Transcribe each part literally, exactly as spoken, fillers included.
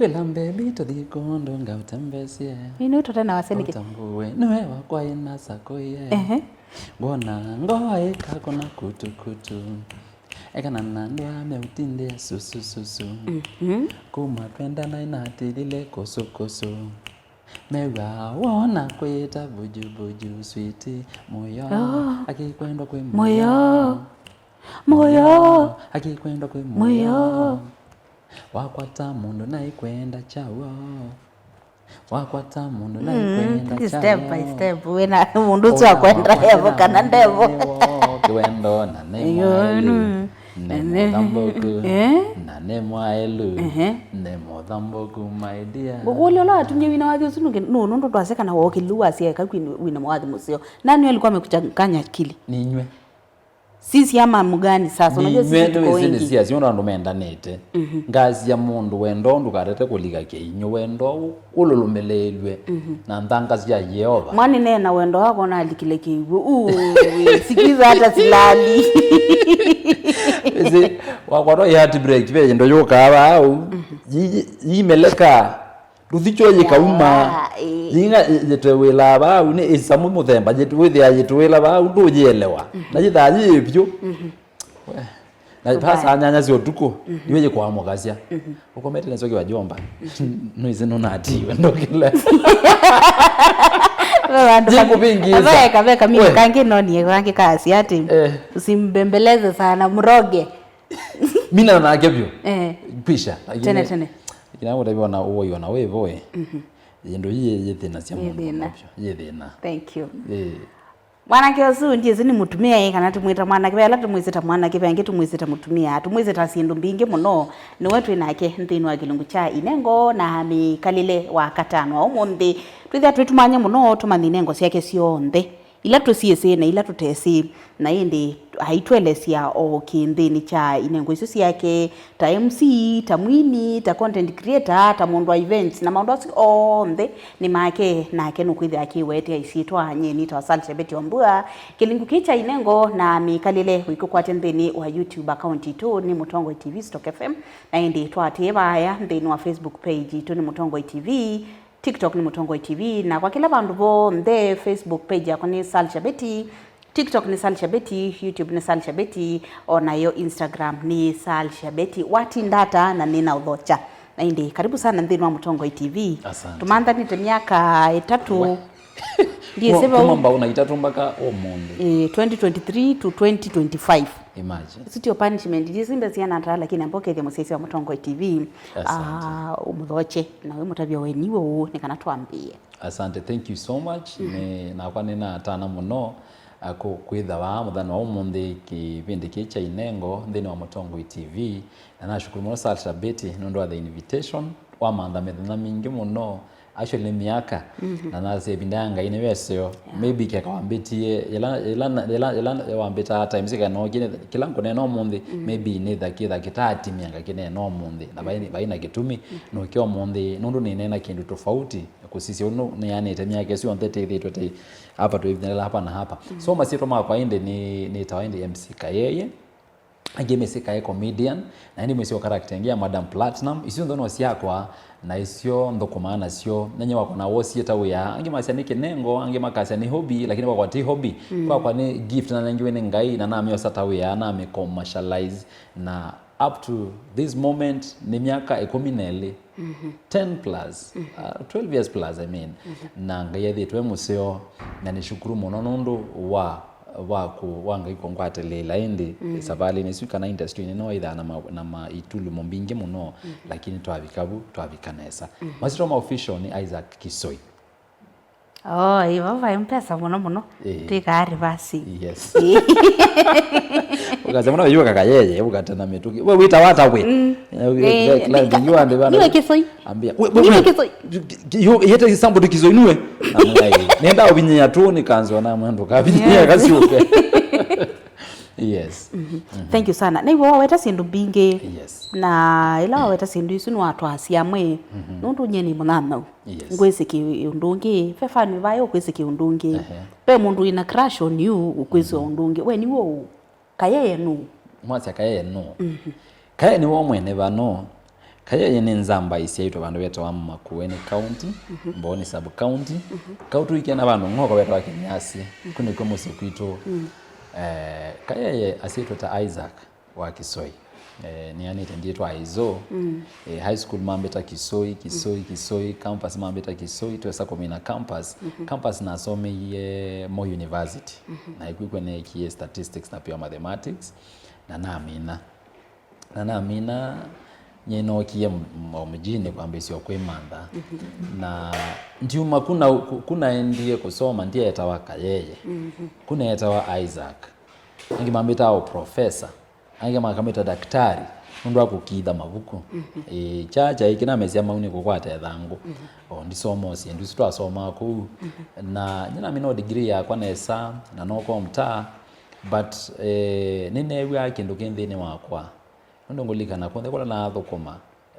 Ĩla mbevi tũthi kũndũ ngaũtembesye. Ĩĩ, nĩ ũtũte na wasya nĩkĩ? Ũtambũe, nĩwe wakwa ĩna sako ye. Ehe. Ngwona ngoo ĩkakũna kutukutu. Ekana na ndwa meũtindĩa susususu. Mhm. Kuma twendana inatĩlile kũsũkũsũ. Mew'a wona kwĩta bujubuju switi mũyo. Oh. Akikwendwa kwĩ mũyo. Mũyo. Mũyo. Akikwendwa kwĩ mũyo. Mũyo. Wakwata mũndũ naikwenda kyawo. Wakwata mũndũ naikwenda kyawo. Step by step. Wĩna mũndũ ũsu akwenda evo kana ndevo. Kĩwendo na nĩ mwaĩlu. Nĩ mũthambũku. Eh? Na nĩ mwaĩlu. Ehe. Nĩ mũthambũku, my dear. Ngũkũlya ũla watumie wina wathi ũsu nũndũ twaseka na wokĩlu wasyaeka wina mwathi mũseo. Nani alikuwa amekuchanganya akili? Ninywe. Sisi ama mgani sasa? Unajua sisi tuko wengi. Ninywe nĩwĩsĩ nĩ siasi ũndũ andũ mendanĩte. Mhm. Ngasya mũndũ wendo ndũkarete kũlika kĩinyũ, wendo ũlũlũmĩlĩĩlw'e na nthanga sya Yeova. Mwani neena wendo wako nalikile kĩw'ũ. Uu, siku hizi hata silali. Ĩsĩ, wakwatwa heartbreak, ve ĩndo yũkaa vau, yi- yimeleka. Ndũthi kyoo yĩkauma. Ĩĩ. Yĩng'a yĩtewĩlaa vau nĩ ĩsamũ mũthemba, wĩthĩa yĩtũĩla vau ndũyĩelewa. Na yĩthaa yĩĩ vyũ. We. Na pasa nyanya sya ũtukũ, niwe yĩkwamũkasya. Ũkomete nĩsyo kĩwa jomba. Nũĩsĩ nũnatiwe ndũkĩla. Ve vandũ kangĩ. Veka, veka mimi kangĩ nonie kangĩ kaasya atĩ, eh, usimbembeleze sana, mroge. Mina nake vyũ. Eh. Kwisha. Tene, tene. Ina ũtavya na ũwoi ona wĩ voe. Mhm. Yĩndũ yĩ yĩthĩnasya mũndũ. Yĩthĩna. Yĩthĩna. Thank you. Eh. Mwanake ũsu ndiĩsĩ nĩ mũtumĩa ĩ kana tũmwĩta mwanake, ve ala tũmwĩsĩta mwanake, ve angĩ tũmwĩsĩta mũtumĩa, tũmwĩsĩta syĩndũ mbingĩ mũno. Nĩwe twĩ nake nthĩnĩ wa kĩlungu kya Inengo na mĩkalĩle wa katano wa ũmũnthĩ. Twĩthĩa twĩtumany'a mũno tũmanye inengo syake syonthe. Ila tũsyĩsĩ na ila tũtesĩ, na ĩndĩ aitũelesya o kĩ nthĩnĩ kya inengo isu syake, ta M C, ta mwini, ta content creator, ta mũndũ wa events, na maũndũ asu onthe nĩ make, nake nũkwĩthĩa akĩwetea isyĩtwa nyeni ta Salsha Betty Wambua. Kĩlingu kĩĩ kya inengo na mĩkalĩle ũikũkwatya nthĩnĩ wa YouTube account itũ nĩ Mũtongoi T V Stock F M, na ĩndĩ twatĩe vaya nthĩnĩ wa Facebook page itũ nĩ Mũtongoi T V. TikTok nĩ Mũtongoi T V, na kwa kĩla vandũ vonthe, Facebook page yakwa nĩ Salsha Betty, TikTok nĩ Salsha Betty, YouTube nĩ Salsha Betty, o nayo Instagram nĩ Salsha Betty. Watinda ata na nĩ na ũthokya? Na ĩndĩ, karibu sana nthĩnĩ wa Mũtongoi T V. Asante. Tũmanthanĩte myaka ĩtatũ. We. Ndiĩsĩ vau. Kuma mbau na itatũ mpaka ũmũnthĩ. Eh, twenty twenty-three to twenty twenty-five. Imagine. Isu tio punishment, ndiĩsĩ mbesiana ata, lakini ambokethya mũsyaĩĩsya wa Mũtongoi T V. Asante. Ah, ũmũthokye, na wĩ mũtavya wenyu ũũ, nĩ kana twambĩĩe. Asante, thank you so much. Mhm. Nĩ, nakwa nĩnatana mũno, ah, kũ-, kwĩtha vaa mũthenya wa ũmũnthĩ kĩvĩndĩ kĩĩ kya Inengo nthĩnĩ wa Mũtongoi T V. Na nashukuru mũno Salsha Betty nũndũ wa the invitation. Wamantha mĩthenya mingĩ mũno, actually nĩ myaka. Mhm. Na nasya ĩvinda ya Ngai nĩyo ĩseo. Yeah. Maybe keka wambĩtie, yĩla, yĩla, yĩla, yĩla wambĩtaa times kana ũkĩ, kĩla ngũneena ũmũnthĩ, mhm, maybe nĩ thakĩ, thakĩ tatimia ngakĩneena ũmũnthĩ. Na vai, vai na kĩtumi, mhm, nũkĩa ũmũnthĩ, nũndũ nĩneena kĩndũ tofauti. Kũsisya ũndũ nĩanĩte myaka ĩsu yonthe tĩthĩtwe tĩ hapa tũivinyalela hapa na hapa. Mm. So, masyĩtwa makwa ĩndĩ nĩ, nĩtawa ĩndĩ M C Kayeye. Angĩ mĩsĩ kaĩ comedian, na ĩndĩ mwĩsĩ wa character ĩngĩ ya Madam Platinum. Isu nthono syakwa, na isyo nthũkũmaa nasyo. Nenye wakwa na wosie ta wĩa. Angĩ masya nĩ kĩnengo, angĩ makasya nĩ hobby, lakini wakwa ti hobby. Mm. Kwakwa nĩ gift nanengiwe nĩ Ngai, na namyosa ta wĩa, namĩ commercialize, na up to this moment, nĩ myaka ĩkũmi na ĩlĩ, mhm, ten plus, mhm, uh, twelve years plus, I mean. Mhm. Na Ngai ethĩtwe mũseo, na nĩ shukuru mũno nũndũ wa, wa, ku, wa Ngai kũngwatĩlĩĩla ĩndĩ, mhm, savalĩnĩ ĩsu kana industry nĩ no ithaa na, ma, na ma itulumo mbingĩ mũno, mhm, lakini twavika vu, twavika nesa. Mhm. Masyĩtwa ma official nĩ Isaac Kisoi. Oh, ĩĩ, vau vai mpesa mũno mũno. Ĩĩ. Twĩkaa reversing. Yes. Ĩĩ. Ũkasema no yuka Kayeye, ũkatena mĩtũkĩ. We wĩta wata we? Mm. Eh, we, ĩĩ, we, client, nika, you and the niwe Kisoi. Ambia, we, we, niwe we. Kisoi. You, you, yete somebody Kisoi niwe. Amwai. Nenda uvinye ya tu ni kanzo na mwendo kavinye, yeah, kasiuke. Yes. Mhm. Mhm. Thank you sana. Na iwe waweta syĩndũ mbingĩ. Yes. Na ĩla waweta syĩndũ isu nĩwatwaasya amwe. Mhm. Nũndũ nyie nĩ mũnyanyaũ. Yes. Ngwĩsĩkĩa ũndũ ũngĩ. Ve fan vaĩ ũkwĩsĩkĩa ũndũ ũngĩ. Ehe. Ve mũndũ wĩna crush on you ũkwĩsĩkĩa, mhm, ũndũ ũngĩ. We nĩwe ũũ? Kayeye nũũ? Mwasya Kayeye nũũ? Mhm. Kayeye nĩwe mwene vano. Kayeye nĩ nzamba isyaĩtwe vandũ vetawa Makueni County, Mbooni Sub County. Kau tũikie na vandũ ng'oko vetawa Kĩnyasi. Kũ nĩkw'o mũsyĩ kwitũ. Eh, Kayeye asyĩtwe ta Isaac wa Kisoi. Eh, nĩanĩte ndyĩtwa Aizo. Eh, high school mambĩta Kisoi, Kisoi, Kisoi, campus mambĩta Kisoi, twesa kũmina campus. Campus nasomeie Moi University. Na ĩkw'ĩkw'e neekie statistics na pure mathematics, na namina. Na namina, nyie nookie m-, m-, mjini kwambĩĩsya kwĩmantha. Na ndiuma kuna, ku-, kunaendie kũsoma, ndyeetawa Kayeye. Kuneetawa Isaac. Angĩ mambĩtaa o professor. Angĩ makamĩta daktari, nũndũ wa kũkitha mavuku. Ĩĩ, kya kyaĩ kĩnamesya mau nĩ kũkwata ĩthangũ. O, ndisoma o syĩndũ isu twasomaa kũu. Na nyie namina o degree yakwa nesa, na noko mtaa, but, eh, nĩneew'aa kĩndũ kĩ nthĩnĩ wakwa. Nũndũ ngũlikana kwonthe kũla naathũkũma,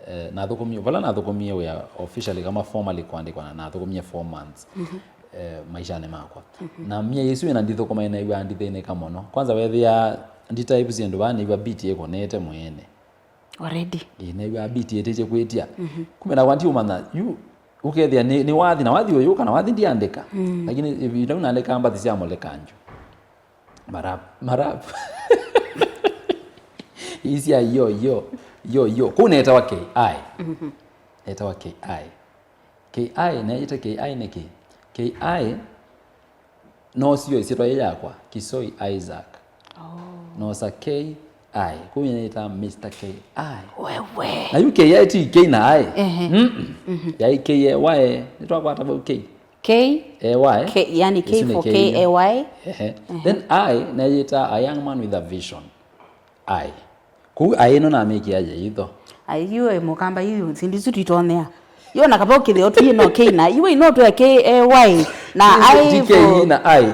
eh, nathũkũmie, vala nathũkũmie wĩa officially kama formally kũandĩkwa, na nathũkũmie four months, eh, maishanĩ makwa. Na myei ĩsu ĩna ndithũkũma nĩneew'aa ndithĩnĩka mũno. Kwanza weethĩa ndi type syĩndũ vaa, nĩw'a beat ĩkũnĩte mwĩĩnĩ. Already. Ĩĩ, nĩw'a beat ĩtĩtye kwĩtya. Kumbe nakwa ndiũmanya, yu, ũkethĩa nĩ, nĩ wathi, na wathi ũyũ, kana wathi ndiandĩka. Lakini ĩvinda yu naandĩkaa mbathi sya Mũlekanju. Marap, marap. Isya yo, yo, yo, yo. Kũu neetawa K I. Neetawa K I. K I, neeyĩte K I nĩkĩ? K I, no sio ĩsyĩtwa yĩ yakwa, Kisoi Isaac. Nosa K I. Kũu neeyĩta Mister K I. Wewe. Na yu K I ti K na I. Ehe. Mm-mm. Yaĩ K A Y, nĩtwakwata vau K. K? A Y. K, yani K for K A Y. Ehe. Then I, neeyĩta a young man with a vision. I. Kũu I ĩno namĩkĩa yĩitho. Aiwe mũkamba yu, sindu isu twitonyea. Yo na kaba ũkĩthĩa ũtwĩe no K na, iwe ino twĩa K A Y na I for K na I.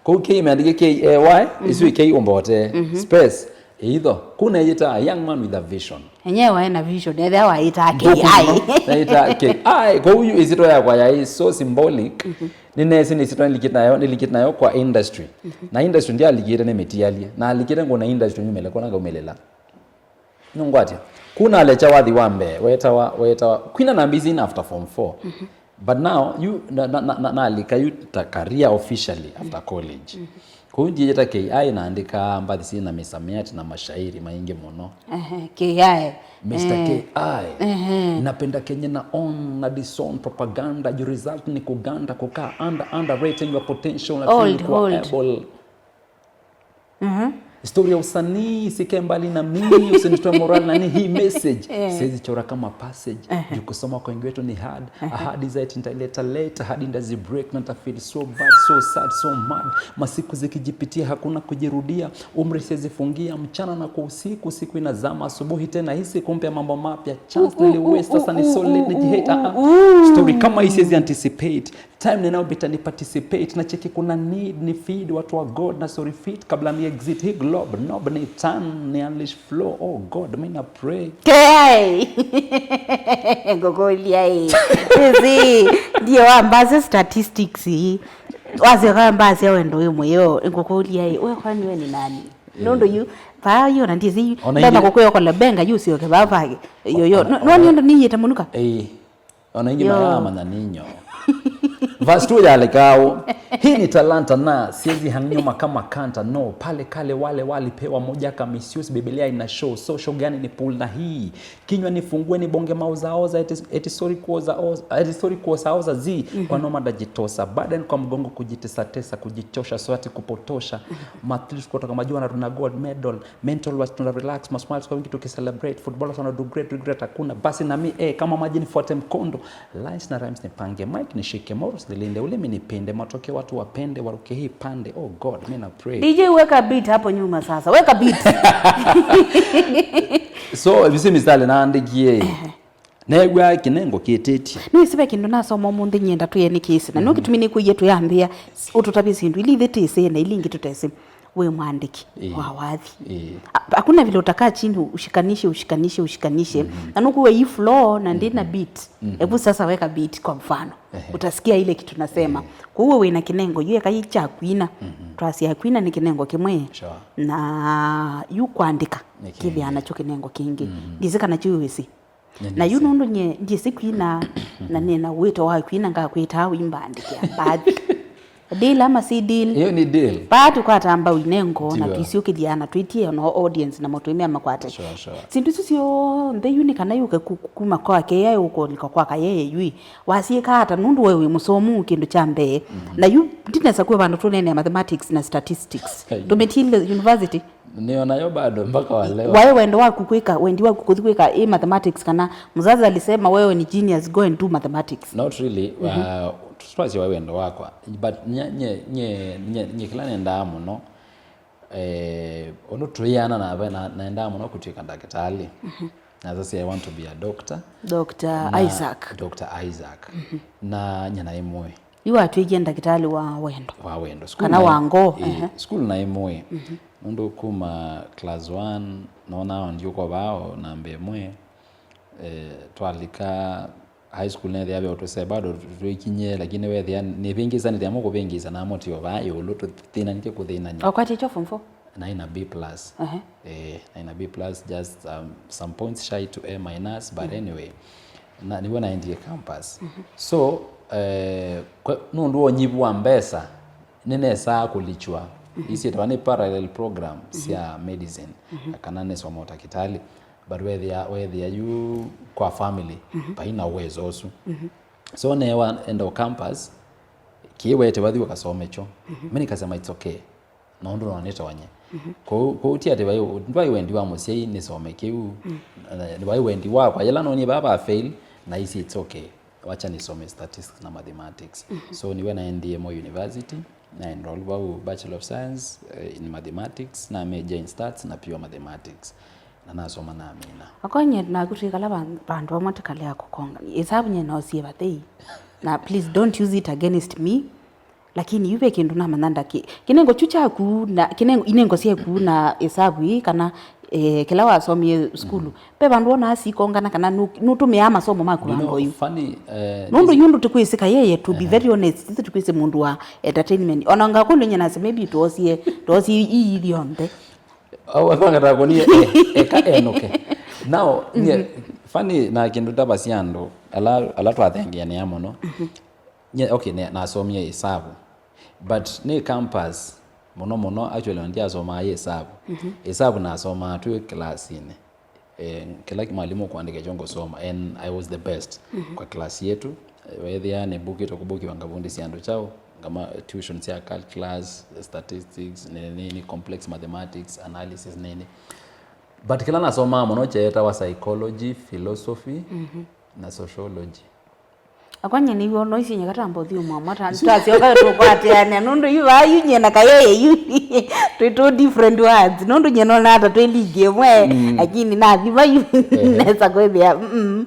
Kũu K meandĩke K A Y, isu K ũmbote. Space. Ĩitho, kũu neeyĩtaa a young man with a vision. Enyewe waĩ na vision, ethĩa waĩtaa K I. Neeyĩtaa K I, kũu yu ĩsyĩtwa yakwa yaĩ so symbolic. Nĩneesĩ nĩ ĩsyĩtwa nĩlikĩte nayo, nĩlikĩte nayo kwa industry. Na industry ndyalikĩte nĩmĩtialye. Nalikĩte ngũna industry nyumĩle kũla ngaumĩlĩla. Nũngwatya. Kũu nalekya wathi wa mbee, wetawa, wetawa, kwina nambĩĩsye in after form four. But now, yu, na, na, na, na, nalika yu ta career officially after college. Kũu ndiĩta K I naandĩkaa mbathi syĩ na misamiati na mashairi maingĩ mũno. Ehe, K I. Mister K I. Ehe. Napenda kenye na on na dison propaganda, you result ni kuganda, kukaa under, underrating your potential na old, old. Able. Story ya usanii, sikae mbali na mimi, usinitoe morale na ni hii message. Siwezi chora kama passage. Juu kusoma kwa wengi wetu ni hard. A hard is it nitaileta late, a hard industry break, na nita feel so bad, so sad, so mad. Masiku zikijipitia, hakuna kujirudia. Umri siwezi fungia, mchana na kwa usiku, siku inazama, asubuhi tena hisi kumpya mambo mapya. Chance nili waste, sasa ni so late, nijihate. Ah, ah. Story kama hii siwezi anticipate. Time ninayopita ni participate, na cheki kuna need ni feed watu wa God na sorry fit kabla ni exit hii globe, knob ni turn, ni unleash flow. Oh God, mi na pray. Hey! Ngũkũlya ĩ. Ĩsĩ, ndiye wambasya statistics ĩ. Wasyoka wambasya wendo wĩ mũyo, ngũkũlya ĩ. We kwani we ni nani? Nũndũ yu, vaa yu na ndizi yu, ndona kũkwĩa kole benga yu sio ke vaa vage. Yo, yo. No, no, nĩ ũndũ nĩyĩte mũnuka. Eh. Ona ingi maramanya ninyo. Verse two yaleka ũũ, hii ni talanta na siwezi hang nyuma kama kanta, no, pale kale wale walipewa moja ka misuse, Biblia ina show, so show gani ni pull na hii? Kinywa nifungue nibonge mauzaoza, eti, eti sorry kuoza oza, eti sorry kuozaoza zi, kwa noma ndajitosa, burden kwa mgongo kujitesatesa, kujichosha, so ati kupotosha, mathlis kutoka majua na tuna gold medal, mental was tuna relax, masmiles kwa wingi tukicelebrate, footballers wana do great, regret hakuna. Basi na mi, eh, kama maji nifuate mkondo, lines na rhymes nipange, mic nishike, morals nilinde, ulimi nipinde, matokeo watu wapende, waruke hii pande. Oh God, mi na pray. D J, weka beat hapo nyuma sasa. Weka beat. So, if you see mistari naandikie. Neew'aa kĩnengo kĩtĩtye. Nĩwĩsĩ ve kĩndũ nasoma ũmũnthĩ nyenda twĩe nĩ kĩsĩ, na nĩyo kĩtumi nĩkwĩie twĩambĩa ũtũtavye syĩndũ ili ithĩ tĩsĩ na ili ingĩ tũtesĩ. Wĩ mwandĩki wa wathi. Ĩĩ. A-, hakuna vile utakaa chini ushikanishe, ushikanishe, ushikanishe. Na nũkuwa hii flow na ndĩ na beat. Hebu sasa weka beat kwa mfano. Ehe. Utasikia ile kitu nasema. Kwa hiyo wĩna kĩnengo, yu eka cha kwina. Twasya kwina nĩ kĩnengo kĩmwe. Sure. Na yu kwandĩka kĩthĩa nakyo kĩnengo kĩngĩ. Ndĩsĩ kana kyu wĩsĩ. Na yu nũndũ nye ndyĩsĩ kwina, na nĩna wĩto wa kwina, ngakwĩtaa ũimbandĩkĩa mbathi. Deal ama si deal? Hiyo ni deal. Paa tũkwata mbau inengo na tiwa. Twĩsyũkĩthya na twĩtie ona audience na motũimea makwate. Sure, sure. Sindu isu syonthe yu nĩ kana yũke ku-, kuma kwake, ya ũkũlika kwa Kayeye yu. Wasyĩka ata nũndũ we wĩ mũsomu kĩndũ kya mbee? Mhm. Na yu ndinesa kwĩ vandũ tũneenea mathematics na statistics. Hey. Tũmĩtile university. Nĩonayo bado mpaka wa leo. Waĩ wendo waku kwĩka, wendi waku kũthi kwĩka ĩ mathematics, kana mzazi alisema wewe ni genius, go and do mathematics? Not really. Mhm. Uh, twasya waĩ wendo wakwa. But nye, nye, nye, nye, nye kĩla nendaa mũno, eh, ũndũ tũiana na, na, naendaa mũno kũtw'ĩka ndakĩtalĩ. Mhm. Na sasa I want to be a doctor. Doctor Isaac. Doctor Isaac. Mhm. Na nyina imwe. Yu watw'ĩkie ndakĩtalĩ wa wendo. Wa wendo. School kana na wa ngoo, ĩ, ehe. School na imwe. Mhm. Nũndũ kuma class one, nona ndiũko vao namba ĩmwe, eh, twalika high school nethĩa veo tũse bado twĩkinyie, lakini wethĩa nĩvĩngĩsanĩte amo kũvĩngĩsa namo tio vaa ĩũlũ tũthĩnanĩtye kũthĩnany'a. Wakwatĩtwe form four? Naĩ na B plus. Ehe. Eh, naĩ na B plus, just, um, some points shy to A minus, but anyway, na, nĩw'o naendie campus. Mhm. So, eh, kwa, nũndũ wa ũnyivu wa mbesa, nĩnesaa kũlichwa. Mhm. Isi itawa nĩ parallel program, mhm, sya medicine, mhm, kana nĩsoma ũtakitali. But wethĩa, wethĩa yu kwa family, mhm, vaina uwezo ũsu. Mhm. So newa enda o campus, kĩwete wathi ũkasome kyo. Mhm. Mimi nikasema it's okay. Nũndũ no nĩtonye. Mhm. Kũu, kũu ti atĩ vai, ndwai wendi wa mũsyai nĩsome kĩu. Mm. Na ndwai wendi wakwa. Yĩla nonie baba fail, na isi it's okay. Wacha nisome statistics na mathematics. Mhm. So niwe naendie Moi University, na enroll vau Bachelor of Science, eh, in Mathematics, na major in Stats na Pure Mathematics. Na nasoma na amina. Akonye naku twĩkala van-, vandũ vamwe tũkalea kũkonga. Ĩsavu nye nosie vathei. Na please don't use it against me. Lakini yu ve kĩndũ namanya ndaki. Kĩnengo kyu kyaku na, kĩnengo, inengo syaku na ĩsavu ii kana, eh, kĩla wasomie sukulu. Mhm. Ve vandũ wonaa sikongana kana nũ-, nũtũmĩaa masomo maku. You know, vandũ yu. Funny, eh, nũndũ yu ndũ tũkwĩsĩka yeye, to be, aha, very honest, ithu tũkwĩsĩ mũndũ wa entertainment. Ona ngakũlya nye nase maybe twosie, twosie ii ithyonthe. Au apanga ta konie, eh, eka enuke. Now, nye, mhm, funny na kĩndũ ndavasya andũ, ala, ala twathengeanĩa mũno. Mhm. Nye, okay, ne, nasomie ĩsavu. But nĩ campus, mũno mũno, actually, ndiasomaa ĩ ĩsavu. Mhm. Ĩsavu nasomaa twĩ kĩlasinĩ. Eh, kĩla mwalimũ ũkũandĩka kyo ngũsoma, and I was the best, mhm, kwa class yetu. Eh, weethĩa nĩmbũkĩte kũbũkiwa ngavundĩsya andũ kyaũ, ngama tuition sya calculus, statistics, nini, nini, complex mathematics, analysis, nini. But kĩla nasomaa mũno kyeetawa psychology, philosophy, mhm, na sociology. Akwanya nĩw'o noisinye katamba ũthiũmwa mwa ta-, twasyoka tũkwatĩanĩa, nũndũ yu vaa yu nyie na Kayeye yu twĩ two different worlds, nũndũ nyie nonaa ta twĩ league ĩmwe, mm, lakini nathi vaa yu, ehe, nesa kwĩthĩa, mm,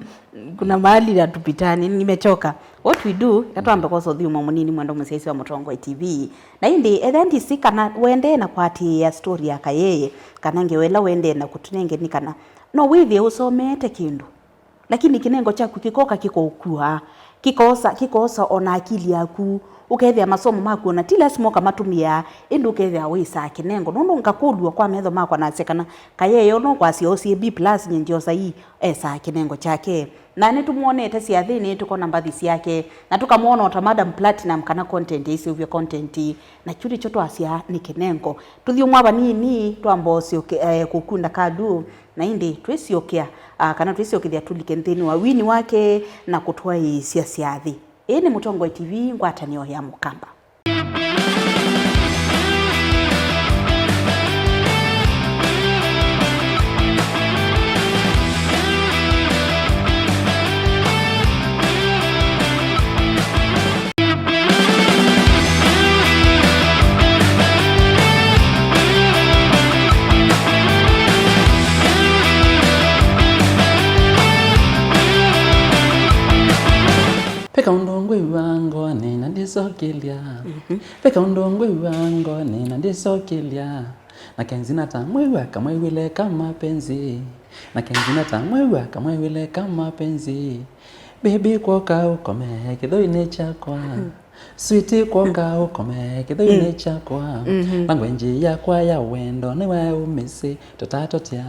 kuna mahali hatupitani, nimechoka. What we do, katwambe kwosa ũthiũmwa mũnini mwendo mũsyaĩĩsya wa Mũtongoi T V. Na ĩndĩ, ethĩa ndisi kana wendee na kwatĩĩa story ya Kayeye, kana ngewa ĩla wendee na kũtũnenge nĩ kana no wĩthĩe ũsomete kĩndũ. Lakini kĩnengo kyaku kĩkoka kĩkokua, kĩkosa, kĩkosa ona akili yaku, ũkethĩa masomo maku ona ti lasima ũkamatũmĩa, ĩndĩ ũkethĩa wĩsaa kĩnengo. Nũndũ ngakũlw'a kwa metho makwa nasya kana Kayeye ũno kwasya osie B plus nye ndyosa ii esaa kĩnengo kyake. Na nĩtũmwonete syathĩnĩ, tũkona mbathi syake, na tũkamwona o ta Madam Platinum kana content ĩiseũvya content, na kyu nĩkyo twasya nĩ kĩnengo. Tũthiũmwa vanini, twamba ũsyoke, eh, kũkunda kalu. Na ĩndĩ twĩsyokea, ah, kana twĩsyokethya tũlike nthĩnĩ wa wini wake na kũtwaĩĩsya syathĩ. Ĩĩ nĩ Mũtongoi T V, ngwatanĩo ya Mũkamba. Ve kaũndũ ngwĩw'a ngoonĩ na ndĩsokĩlya. Mhm. Ve kaũndũ ngwĩw'a ngoonĩ na ndĩsokĩlya. Na kenzi na ta mwĩw'a kamwĩw'ĩle ka mapenzi. Na kenzi na ta mwĩw'a kamwĩw'ĩle ka mapenzi. Baby, kwoka ũkome kĩthũinĩ kyakwa. Mhm. Switi kwonga ũkome kĩthũinĩ kyakwa. Na ngwenji yakwa ya wendo nĩwe umĩsĩ tũtatũtya.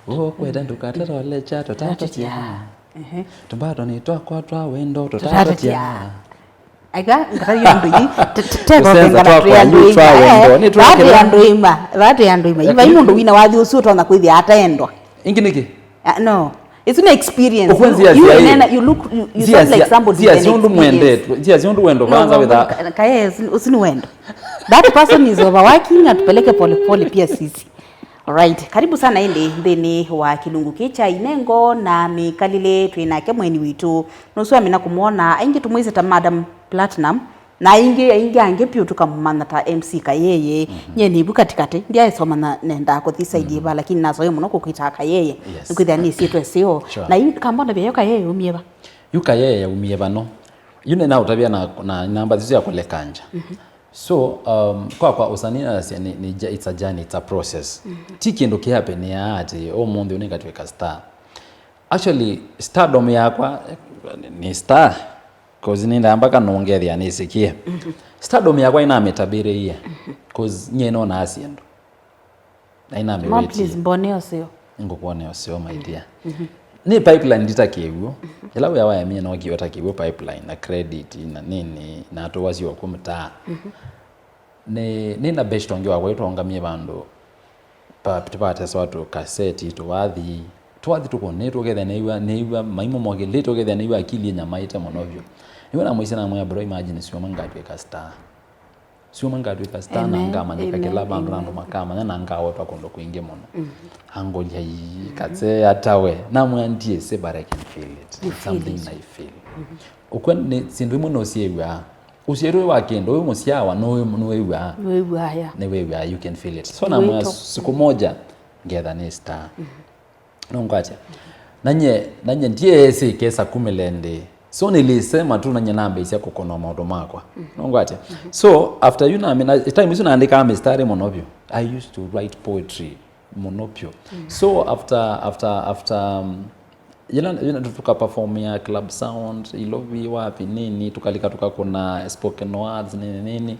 Ũkwete ndũkatatolecha tũtatũtya. Tũmbatoni twakwa twa wendo tũtatũtya. Aiga, ngatathi andũ ii, te- te- te- Kũsenza kũvengana twakwa twĩ andũ yu twa ima, wendo, eh, nĩ twakĩla. Vatĩ andũ ima, vatĩ andũ ima. Ivai mũndũ wina wathi ũsu ũtonya kwĩthĩa ataendwa. Ĩngĩ nĩkĩ? Ah, no. It's an experience. Ũkwenzia You, you sia ĩ. nena- you look, you, you Sia sound like sia- somebody sia with an sia ũndũ experience. Mwendetwe, sia sia ũndũ wendo No, kwanza wendo, witha. Ka- kaye, ũsu- ũsu nĩ wendo. That person is overworking, atupeleke pole pole pia sisi. Alright, karibu sana ĩndĩ nthĩnĩ wa kĩlungu kĩ kya inengo na mĩkalĩle. Twĩ nake mweni witũ nũsu amina kũmwona aingĩ tũmwĩsĩ ta Madam Platinum, na aingĩ aingĩ angĩ pyũ tũkamũmanya ta M C Kayeye. Nye nĩvu katĩkatĩ ndyaĩsoma na nendaa kũthi saidi ĩva, lakini nasoie mũno kũkwĩtaa Kayeye. Yes. Nĩkwĩthĩa nĩ syĩtwa ĩseo. Sure. Na yu kambona vyayo Kayeye umie va? Yu Kayeye yaumie vano. Yu nĩnaũtavya na, na namba sya kũlekanja. So, um, kwakwa ũsanii nasya nĩ, nĩ, ja- it's a journey, it's a process. Ti kĩndũ kĩhapeniaa atĩ ũmũnthĩ ũnĩngatwĩka star. Actually, stardom yakwa, eh, nĩ star, 'cause nĩndaa mpaka nũngethĩa nĩsĩkie. Stardom yakwa ĩnamĩtabĩrĩie, 'cause nyie nonaa syĩndũ. Na Mom, inamĩwĩtie. Please, mbone ũseo. Nĩngũkwonea ũseo, my dear. Nĩ pipeline ndita kĩw'ũ. Ĩla wĩa waemie no kĩw'ũ ta kĩw'ũ pipeline, na credit, na nini, na tũwasyo kũmtaa. Nĩ, nĩ na best ũngĩ wakwa twaũngamie vandũ pa, tũvateswa tũkaseti, tũwathi, tũwathi tũkũnĩtwe, ũkethĩa nĩw'a, nĩw'a maimũ mokĩlĩte, ũkethĩa nĩw'a akili ĩnyamaĩte mũno vyũ. Nĩw'o namwĩsĩ namwĩa, "Bro, imagine siuma ngatw'ĩka star." Siuma ngatw'ĩka star na Amen. Ngamanyĩka kĩla vandũ na andũ makamanya na ngawetwa kũndũ kwingĩ mũno. Angũlya, "Ii, Katse, ata we?" Namwĩa, "Ndiĩsĩ, but I can feel it. It's something I feel." Ũkw'a nĩ syĩndũ imwe nũsyĩw'aa. Ũsyĩtwe wa kĩndũ, wĩ mũsyawa, nũwĩw'aa. Nũwĩw'aa, yeah. Nĩwĩw'aa, you can feel it. So namwĩa, "Siku moja ngetha nĩ star." Nũngwatya. Nanye, nanye ndyeesĩ kesa kumĩle ndĩ. So nĩlisema tu nanye nambĩĩsya kũkũna maũndũ makwa. Nũngwatya. So after you nami, na time isu naandĩkaa mistari mũno vyũ. I used to write poetry mũno vyũ. So after, after, after, um, yĩla, yĩla tuka perform ya Club Sound, Ilovi, wapi, nini, tukalika tukakũna spoken words, nini, nini.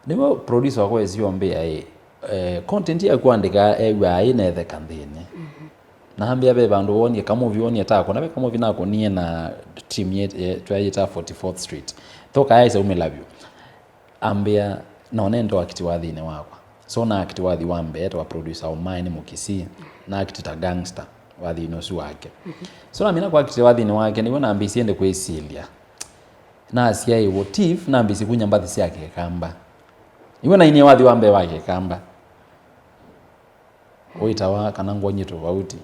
Nĩwe producer wakwa esiombĩa ĩ, eh, content ya kũandĩka ew'aa ĩnetheka nthĩnĩ. Nambĩa ve vandũ wonie kamuvi, wonie ta kũna ve kamuvi nakũnie na team ye, ye, twayĩta forty-fourth Street. Thoka aĩse umĩla vyũ. Ambĩa, "No nende ũakiti wathinĩ wakwa." So na akiti wathi wa mbee, ta wa producer Omae nĩ Mũkisii, na akiti ta gangster wathinĩ ũsu wake. So namina kwa akiti wathinĩ wake, nĩw'o nambĩĩsie ndĩ kwĩsilya. Nasyaĩwe Tiff, nambĩĩsye kunya mbathi sya Kĩkamba. Nĩw'o nainie wathi wa mbee wa Kĩkamba. Ũitawa kana ngwony'e tofauti.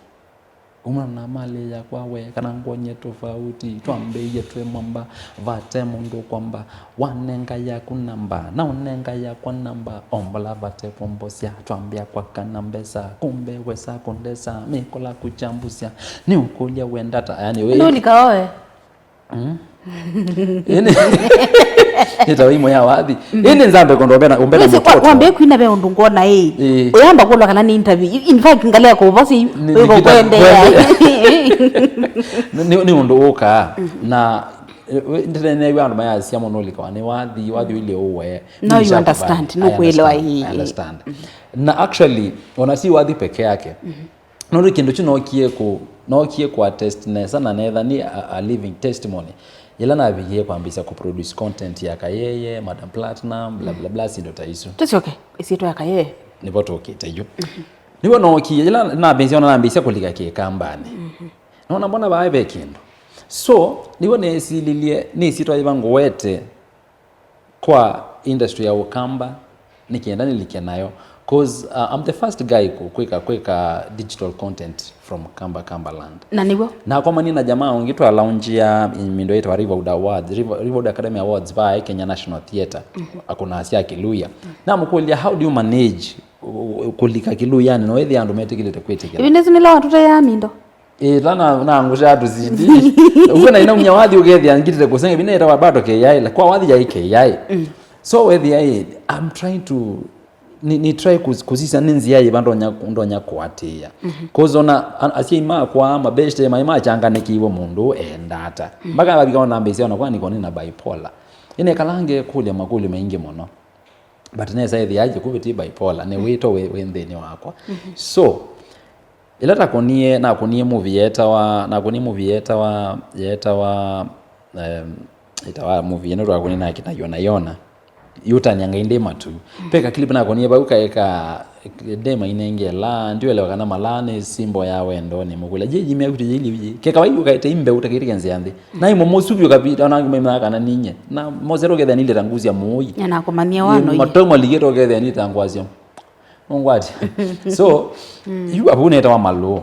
Uma na mali yakwa we kana ngwony'e tofauti. Twambĩĩie twĩ mamba, vate mũndũ kwamba. Wanenga yaku namba, na ũnenga yakwa namba. Ombola vate vombosya, twambĩa kwakana mbesa. Kumbe wesa kũndesa, mĩkola kuchambusya. Nĩ ũkũlya wendata, yani we. Nũlika oe. Mm. Ĩnĩ ĩtawa imwe ya wathi. Ĩnĩ nzambe kondo ũmbena, ũmbena Wĩsĩ kwa- mũtoto. Wambie kwina ve ũndũ ngona ĩ. Ĩĩ. Ũyamba kũlwa kana nĩ interview. In fact, ngalea kũvosi Nĩ- wĩvo nĩkĩta- kwendeea. Nĩ- nĩ ũndũ ũkaa. Na eh, we- ndĩnenewa andũ mayasya mũno ũlikawa nĩ wathi, wathi ũile ũwe. No, you understand, I nũkwĩelewa, understand, ĩĩ, I ĩĩ. Understand. Na actually, ona si wathi peke yake. Nũndũ kĩndũ kyu nookie kũ- nookie kũ attest nesa na netha nĩ a, a living testimony. Yĩla navikie kwambĩĩsya kũ produce content ya Kayeye, Madam Platinum, bla, bla, bla, syĩndũ ta isu. Tũsyoke ĩsyĩtwa ya Kayeye. Nĩvo tũkĩte yu. Nĩvo nookie, yĩla nambĩĩsya, ona nambĩĩsya kũlika Kĩkambanĩ. Nona mbona vae ve kĩndũ. So, nĩvo nesililye, nĩ ĩsyĩtwa yĩva ngũwete kwa industry ya Ũkamba, nĩ kenda nĩlike nayo. 'Cause, uh, I'm the first guy ku- kwĩka, kwĩka digital content from Kamba, Kamba land. Na nĩw'o. Nakomanie na jamaa ũngĩ twa launchia mindo yĩtawa Riverwood Awards, River- Riverwood Academy Awards, vae Kenya National Theatre, akũnasya Kĩluya. Namũkũlya, "How do you manage u- u- kũlika Kĩluyanĩ, no ĩthĩa andũ metĩkĩlĩte kwĩtĩkĩla?" Ĩvinda ĩsu nĩla watũteaa mindo. Ĩĩ, ta na- nangũsya tũsindi. Ũguo na inaumya wathi ũkethĩa ngitĩte kũsenga, vina ĩtawa bado K I, kwa wathi yaĩ K I. So wethĩa ĩ, I'm trying to ni, ni try kũs-, kũsisya nĩ nzĩa yĩva ndonya, ndonya kũatĩĩa. Mhm. 'Cause ona a-, asyai makwa, mabeshte, maĩ machanganĩkĩiwe mũndũ enda ata. Mhm. Mpaka avika ona mbĩsya ona kwani koni na bipolar. Ĩnekala ngekũlya makũlyo maingĩ mũno. But nesa ĩthĩa aje kũvĩtĩ bipolar, nĩ wĩto wĩ, wĩ nthĩnĩ wakwa. Mhm. So, ĩla takonie, nakonie movie yetawa, nakonie movie yetawa, yetawa, em, ĩtawa movie ĩno twakonie na kina Yona Yona. Yutania ngai ndĩ matu. Mm. Pe ka clip nakonie vau kaeka ndema inengela, ndiwelewa kana mala nĩ symbol ya wendo nĩ mũkũlya. Je, jimia kuti jili uji. Keka vai ukaete imbe utakirike nzia nthi. Mm. Na imo mosubi ukapita na ngumemna kana ninye. Na mosero ketha nile tangusia muyi. Na nakumania wano. Matoma ligito ketha nitangwasio. Nũngwatya. So, yu avu netawa malũũ.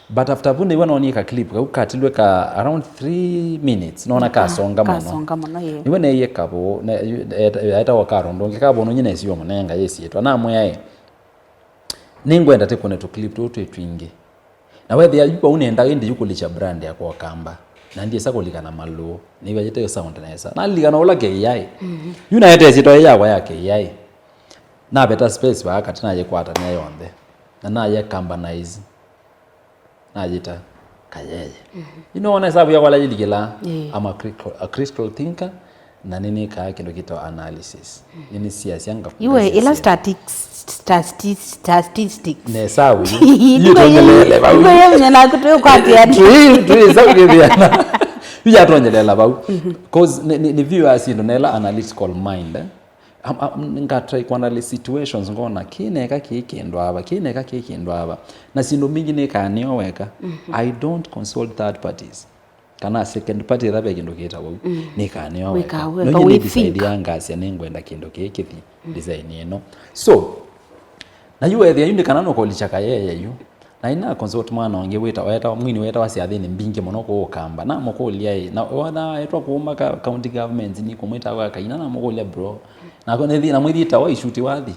But after avu nĩw'a nonie ka clip kau katilwe ka around three minutes. Nona kasonga mũno. Kasonga mũno, ĩĩ. Nĩw'a neie kavũ, ne-, yu-, eta-, etawa Carol Ndũngĩ, kavũ nũnyi nesiwa mũnenga yĩsiĩtwa. Namwĩa ĩ, nĩngwenda tĩkũne tũ clip tũũ twĩ twingĩ. Na wethĩa yu vau nenda ĩndĩ yu kũlikya brand yakwa Ũkamba. Na ndyĩsa kũlika na malũũ. Nĩw'a yĩte sound nesa. Nalilika na ũla K I. Mhm. Yu naete ĩsyĩtwa yĩĩ yakwa ya K I. Naveta space vaa katĩ nayĩkwatany'a yonthe. Na nayĩkambanize. Nayĩta Kayeye. Mhm. Yu nĩwona ĩsavu yakwa la yĩlikĩla. Ĩĩ. I'm a critical, a critical thinker. Na nĩnĩkaa kĩndũ kĩtawa analysis. Nĩnĩsiasya nga-, iwe ila statistics, statistics. Nesavu. Yu tonyelele vau. Iwe yemnya naku twĩkwatĩa. Twi, twi, savu kĩthĩana. Yu yatonyelela vau. Mhm. 'Cause nĩ, nĩ, nĩ view ya syĩndũ nela analytical mind, eh? Am-, am-, ngatry kũanalyze situations ngona, kĩneka kĩĩ kĩndũ ava, kĩneka kĩĩ kĩndũ ava. Na syĩndũ mbingĩ nĩkaa nĩo weka. Mhm. I don't consult third parties. Kana second party ĩla ve kĩndũ kĩtawa ũu, mm, nĩkaa nĩo weka. Wĩkaa weka, no we think. Nĩndĩsaidia ngasya nĩngwenda kĩndũ kĩĩ kĩthi, mm, design ĩno. So, na yu wethĩa yu nĩ kana nũkũlikya Kayeye yu. Na ina consult mwana ũngĩ wĩta, weta, mwini wetawa syathĩnĩ mbingĩ mũno kũũ Ũkamba. Namũkũlya ĩ, na wona etwa kũũ maka county government nĩ kũmwĩta kwa kaina, namũkũlya, "Bro." Na ko nĩthi, na mwĩthi tawa ishuti wathi.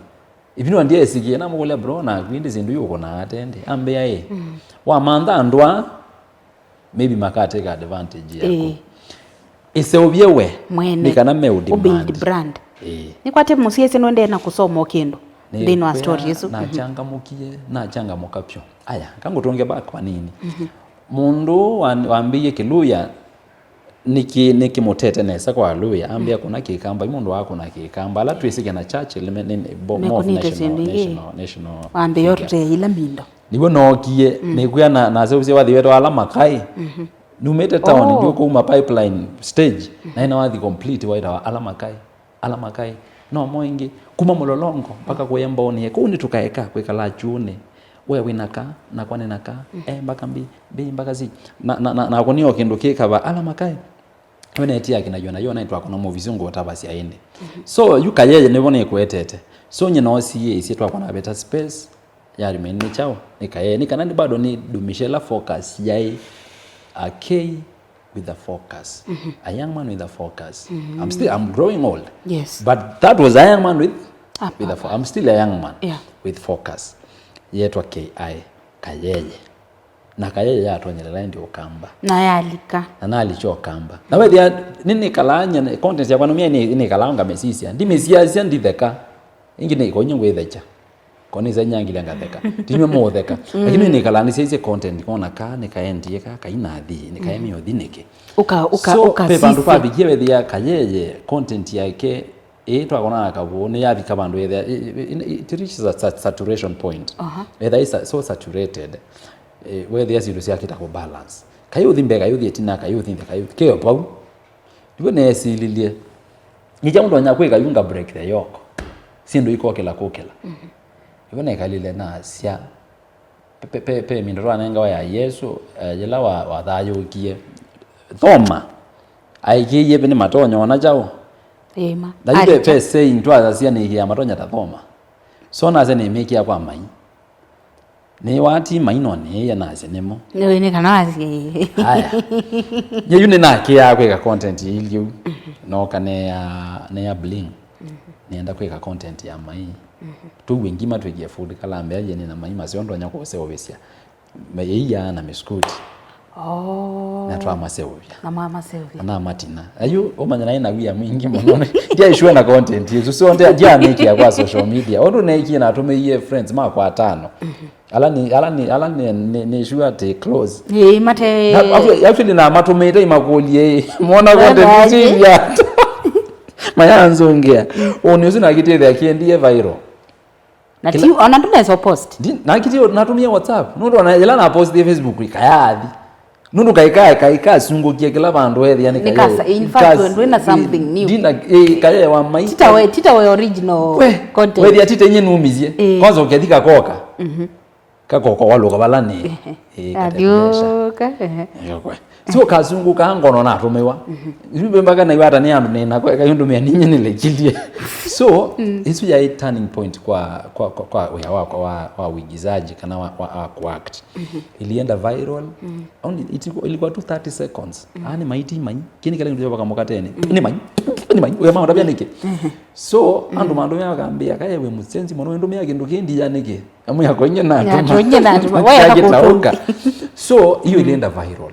Ivino ndiesikie, namũkũlya, "Bro, na kwindi sindu yũkũna atende." Ambĩa ĩ, mm, "Wamantha andũ aa, maybe makateka advantage yaku." Ĩĩ. Ĩseũvye we, mwene, nĩ kana me ũbuild demand brand. Ĩĩ. Nĩkwatĩ mũsyĩsĩ nũendee na kũsoma o kĩndũ nthĩnĩ wa story ĩsu. Nachangamũkie, nachangamũka vyũ. Aya, kangũtũnge back vanini. Mhm. Mũndũ wa-, wambĩie Kĩluya nĩkĩ-, nĩkĩmũtete nesa kwa Aluya, ambĩa, mm, kũna Kĩkamba, yu mũndũ wa kũna Kĩkamba. Ala twĩsĩke na Churchill, me-, nĩ-, nĩ bo-, more of national, national, national figure. Wambĩa ũtũtee ila mindo. Nĩw'o nookie, mm, nĩkwĩa na, naseũvye wathi wetawa Ala Makai. Mhm. Numĩte town, oh, ndiũkũuma Pipeline stage, mhm, na ĩna wathi complete waitawa Ala Makai, Ala Makai. No mo ĩngĩ, kuma Mũlolongo mpaka kũya Mbooni, kũu nĩtũkaeka kwĩkala kyũnĩ. We wĩ na ka, nakwa nĩ na ka, mhm, e mpaka mbi, mbi mpaka si. Na, na, na, nakwa nĩo kĩndũ kĩkava, Ala Makai. We netia kĩna Yona, Yona nĩtwakona movie syũ ngũtavasya ĩndĩ. Mhm. So, yu Kayeye nĩvo nĩkwetete. So, nyie noosie ĩsyĩtwa kwa naveta space, ya remain nĩ kyaũ? Nĩ Kayeye. Nĩ kana nĩ bado nĩdumishe ĩla focus yaĩ a K with a focus. Mhm. A young man with a focus. Mhm. I'm still, I'm growing old. Yes. But that was a young man with, a, with a fo-, I'm still a young man, yeah, with focus. Yetwa K I, Kayeye. Na Kayeye yatonyelela ĩndĩ Ũkamba. Na yalika. Na nalikya Ũkamba. Na wethĩa, nĩnĩkalaa nye, content yakwa nũmya nĩ, nĩkalaa ngamĩsisya. Ndimĩsiasya nditheka. Ĩngĩ nĩ, ko inyie ngwĩthekya. Ko nĩsa inyangilya ngatheka. Tinywe mũũtheka. Mm. Lakini nĩkalaa nĩsyaisye content, kona ka, nĩkaendie ka, kainathi, nĩkaemie ũthi nĩkĩ. Ũka, ũka, so, ũka ve vandũ sisya. Vavikie wethĩa Kayeye, content yake, ĩ, twakona na kavũ, nĩyavika vandũ yethĩa, ĩ, ĩ, ĩ, it reaches a sa-, saturation point. Aha. Ethĩa ĩ sa-, so saturated. Ĩ, wethĩa syĩndũ syakĩta kũ balance. Kaĩ ũthi mbee, kaĩ ũthi ĩtina, kaĩ ũthi nthĩ, kaĩ ũthi, kĩo vau. Nĩw'o neesililye. Nĩ kyaũ ndonya kwĩka yu nga break the yoke? Syĩndũ ikokĩla kũkĩla. Mhm. Nĩw'o nekalile nasya. Pe, pe, pe, pe mĩndo twanengawa ya Yesũ, eh, yĩla wa, wathayũũkie. Thoma. Aĩkĩĩie nĩ matonya ona kyaũ? Ĩma. Na yu pe, alika. Pe saying twasya nĩkĩa matonya ta Thoma. So nasya nĩmĩkĩa kwa mai. Nĩwati maino nĩĩya nasya nĩmo. Nĩwĩ nĩ kana wasye. Aya. Nye yu nĩnakĩaa kwĩka content ĩilyĩ ũu. Mhm. Nooka neya, neya bling. Mhm. Nĩenda kwĩka content ya mai. Mhm. Tũw'e ngima twĩkie food kalambea yeni na mai maseo ndonya kũseũvĩsya. Ĩia na mĩskuti. Oh. Na twamaseũvya. Na mwamaseũvya. Na namatina. Ayu, ũmanya naĩ na wia mwingĩ mũno. Ndiaishiwa na content ĩsu. So, ndia- ndiamĩkĩa kwa social media. Ũndũ neekie natũmĩie friends makwa atano. Ala nĩ, ala nĩ, ala nĩ, nĩ, nĩ sure atĩ close. Ĩĩ, mate- Na- actually- actually namatũmĩte imakũlie, "Mwona content isu ilia ata?" Mayanzũngĩa. Ũnĩ ũsu nakĩtĩthĩa kĩendie viral. Na ti- ona ndũnesa post. Ndi- nakĩtie natumia WhatsApp. Nũndũ ona ĩla na post ya Facebook ikayathi. Nũndũ kaika kaika sungũkia kĩla vandũ ethia nĩ Nĩ kasa- in fact, ndwĩna something new. Ndina eh, kaya wa mai. Tita we, tita we original we, content. Wethia tita nye numizie. Eh. Kwanza ũkethika koka. Mhm. Kakoko waluka vala nĩ. Ĩĩ, katĩkĩlesha. Athiũka. Ehe. Yokwe. Sio kasungu ka ngono natũmĩwa. Isu mbaka na iwata nĩ andũ nĩna kwa kayũndũ mĩa ninye nĩlekilie. So, isu yaĩ turning point kwa kwa kwa, kwa wĩa wakwa wa, wa uigizaji kana wa, wa, wa kuact. Ilienda viral. Only it, ilikuwa tu thirty seconds. Ani maiti mai. Kini kile ndio baka mukateni. Ni mai. Ni mai. Uya mama tabia niki. So, andũ mandũmĩa makambĩa kaye we musenzi mũno ndũmĩa kĩndũ kĩndi ya niki. Amwe yako inye na Yatũnye na andũ. Waya Yagĩtaũka. So, iyo ilienda viral.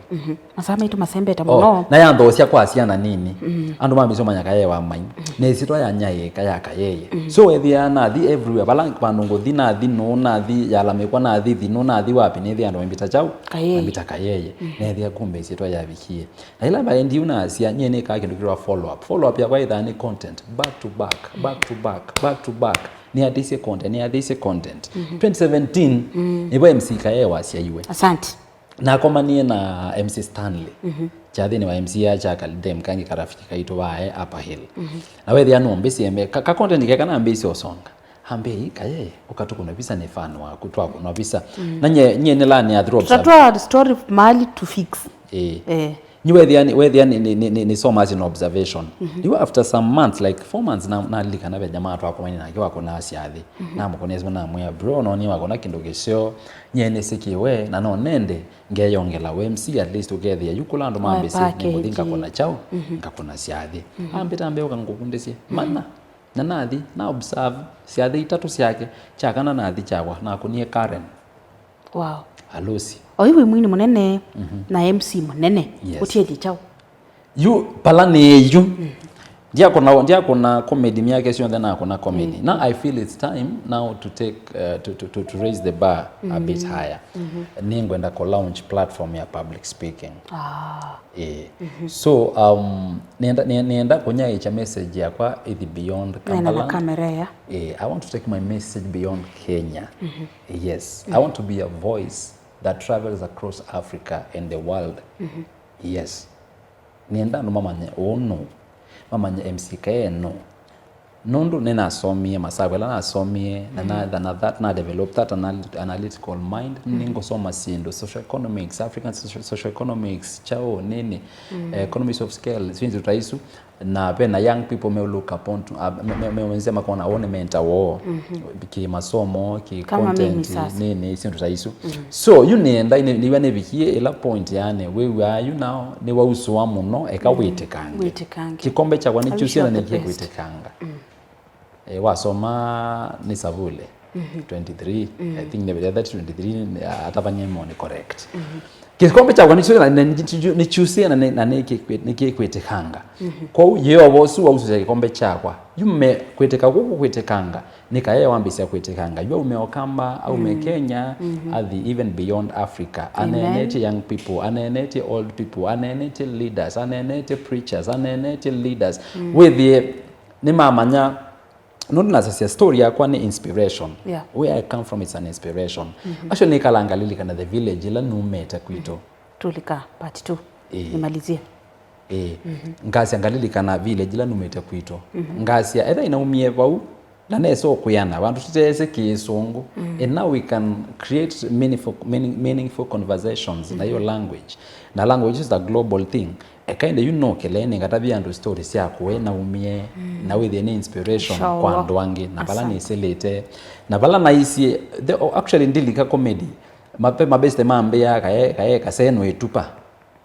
Masaa maitũ masembete mũno. Na yanthosya kwa syana nini. Andũ mambĩsomanya kayewa mai. Na ĩsyĩtwa ya nyaĩka ya kayeye. So, ethĩa nathi everywhere. Vala vandũ ngũthi nathi nũ, nathi yalamĩkwa, nathi thi nũ, nathi wapi, nĩthi andũ mambĩta chau. Kayeye. Mambĩta kayeye. Nethĩa kumbe ĩsyĩtwa yavikie. Na ĩla vaendi yu nasya, nyie nĩkaa kĩndũ kĩtwa follow up. Follow up yakwa ĩthaa nĩ content. Back to back, back to back, back to back. Nĩathĩsye content, nĩathĩsye content. Twenty seventeen, nĩvo M C Kaye wasyaiwe. Asante. Nakomanie na M C Stanley. Kyathĩnĩ wa M C A kya Kalidem kangi karafiki kaitũ vae Upper Hill. Na wethĩa nũmbĩsye me, ka, ka content keka nambĩsye ũsonga. Ambei, Kaye, ũka tũkũnwa visa nĩ fan waku, twakũnwa visa. Na nye, nye nĩlanĩa through observe. Tutatwaa story mahali to fix. Eh. Eh. Nĩ wethĩa nĩ, wethĩa nĩ, nĩ, nĩ, nĩ, nĩ so much in observation. Rĩu after some months, like four months, na, nalilikana ve jamaa twakomanie nake wakũnaa syathĩ. Namũkũnĩsima namwĩa, "Bro, no nĩ wakũna kĩndũ kĩseo, nye nĩsĩkĩwe, na no nende ngeyongela we M C at least ũkethĩa yu kũla andũ mambĩsĩ, nĩngũthi ngakũna chau, ngakũna syathĩ." Ambĩta ambĩa ũka ngũvundĩsye. Mana. Na nathi, na observe syathĩ itatũ syake, kya kana nathi kyakwa, nakũnie Karen. Wow. Alosi. Oyu wĩ mwini mũnene na M C mũnene. Yes. Ũtiethye kyaũ? Yu pala nĩ yu. Ndiakũna, ndiakũna comedy myake syonthe nakũna comedy. Now I feel it's time now to take, uh, to, to, to, to raise the bar a bit higher. Nĩngwenda kũ launch platform ya public speaking. Ah. Eh. So, um, nenda, ne- nenda kũnyaĩĩkya message yakwa ĩthi beyond Kampala. Nena na kamera ya. Eh, I want to take my message beyond Kenya. Yes. I want to be a voice that travels across Africa and the world. Yes. Nenda andũ mamanye ũũ nũ, mamanye M C K nũ. Nũndũ nĩnasomie masavu ĩla nasomie, na na, na, na that, na develop that anal-, analytical mind. Nĩngũsoma syĩndũ, social economics, African social, social economics, chao, nini, eh, economies of scale, syĩndũ ta isu. Na ve na young people me look upon to, uh, me, me, me, me, makona one mentor woo. Ki masomo, ki content, nini, syĩndũ ta isu. So, yu nĩenda, nĩ, nĩw'a nĩvikie ĩla point yani, wĩw'aa yu nao, nĩwausũa mũno, eka wĩtĩkange. Wĩtĩkange. Kikombe kyakwa nĩkyusie na nĩkie kwĩtĩkanga. Eh, wasoma nĩ Savule, twenty-three, I think nĩ that twenty-three, uh, atavany'e mo nĩ correct. Kikombe kyakwa nĩkyusie na nĩ- nĩ- nĩkyusie na nĩ- na nĩkĩkwĩ- nĩkĩkwĩtĩkanga. Kwoou Yeova ũsu wausũsya kikombe kyakwa. Yume kwĩtĩka kũkũ kwĩtĩkanga, nĩ Kaye wambĩsya kwĩtĩkanga. Yu aume Okamba, aume Kenya, athi even beyond Africa. Aneenetye young people, aneenetye old people, aneenetye leaders, aneenetye preachers, aneenetye leaders. Wĩthĩe nĩmamanya, nũndũ nasasya story yakwa nĩ inspiration. Yeah. Where I come from is an inspiration. Actually, nĩkalaa ngalilikana the village ĩla numĩte kwitũ. Tulika part two. Ĩĩ. Nimalizie. Ĩĩ. Ngasya ngalilikana village ĩla numĩte kwitũ. Ngasya, etha inaumie vau, na nesa ũkwĩana, vandũ tũteesĩ kĩsũngũ. And now we can create meaningful, meaning, meaningful conversations na your language. Na language is a global thing. Eka ĩndĩ yu nũkĩle nĩngatavya andũ story sya kũĩ naumie, na wĩthĩe nĩ inspiration kwa andũ angĩ, na vala nĩsĩlĩte, na vala naisye, the, oh, actually ndilika comedy. Mape, mabeste mambĩa kaye, kaye kase nũĩtupa.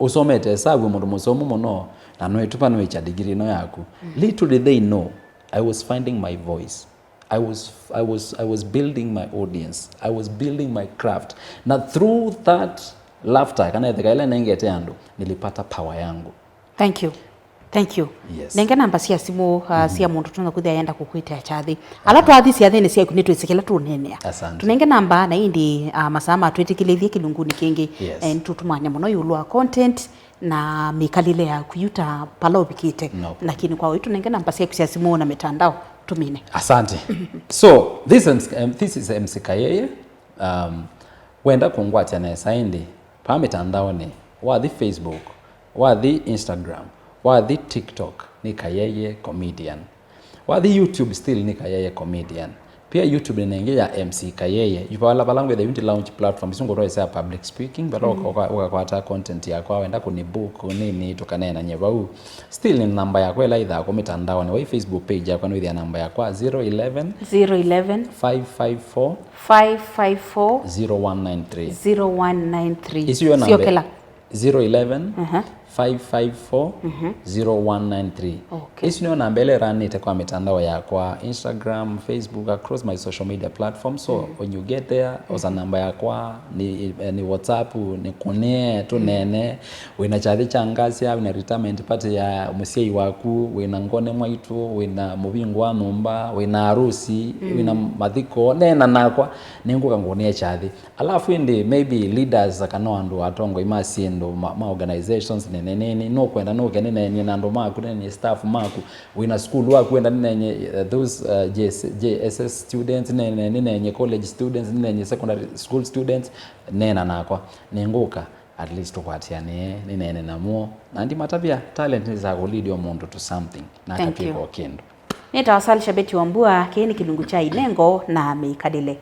Ũsomete esavu mũndũ mũsomu mũno, na nũĩtupa nũĩkya degree ĩno yaku. Little did they know, I was finding my voice. I was, I was, I was building my audience. I was building my craft. Na through that laughter, kana ĩtheka ĩla nengete andũ, nilipata power yangu. Thank you. Thank you. Yes. Nenge namba sya simũ uh, sya mũndũ tũna kwĩthĩa yenda kũkwĩtĩa kyathĩ. Ala twathi syathĩnĩ syaku nĩtwĩsĩ kĩla tũneenea. Asante. Tũnenge namba na ĩndĩ uh, masaa matwĩtĩkĩlĩthye kĩlungunĩ kĩngĩ. Yes. Eh, nĩtũtũmanye mũno ĩũlũ wa content na mĩkalĩle yaku yu ta pala ũvikĩte. No problem. Lakini kwa ũi tũnenge namba syaku sya simũ na mitandao tũmine. Asante. So this, M C, um, this is M C Kayeye. Um, wenda kũngwatya nesa ĩndĩ paa mitandaoni, wathi Facebook, wathi Instagram, wathi TikTok, nĩ Kayeye Comedian. Wathi YouTube still nĩ Kayeye Comedian. Pia YouTube nĩ nengi ya M C Kayeye. Yu vala vala ngwetha yu ndi launch platform, isu ngũtwaisya public speaking, vala ũka- ũka- ũkakwata content yakwa, wenda kũni book nini tũkaneenany'a vau. Still nĩ namba yakwa ĩla ĩthaa kũ mitandaoni. Wai Facebook page yakwa nĩwĩthĩa namba yakwa zero eleven zero eleven five five four five five four zero one nine three. zero one nine three. Isu yo namba. Syokela. zero eleven Aha. five five four zero one nine three. Okay. Isu nĩyo namba ĩla ĩranĩte kwa mitandao yakwa, Instagram, Facebook, across my social media platforms. So when you get there, osa namba yakwa, ni, eh, ni WhatsApp, nĩkũnĩe tũneene. Wĩna kyathĩ kya ngasya, wĩna retirement party ya mũsyai waku, wĩna ngone mwaitũ, wĩna mũvingo wa nyũmba, wĩna arusi, wĩna mathiko, neena nakwa, nĩngũka ngũnĩe kyathĩ. Alafu ĩndĩ maybe leaders kana andũ atongoi ma syĩndũ ma, ma organizations nene nini, nũkwenda nũke nĩneenye na andũ maku, nĩneenye staff maku, wĩna school waku wenda nĩneenye, uh, those, uh, J S, J S S students, nene nĩneenye college students, nĩneenye secondary school students, neena nakwa. Nĩngũka, at least tũkwatĩanĩe, nĩneene namo. Na ndimatavya, talent nĩsaa kũ lead o mũndũ to something, na Thank akatw'ĩka you. o kĩndũ. Nĩtawa Salisha Betty Wambua, kĩĩ nĩ kĩlungu kya inengo na mĩkalĩle.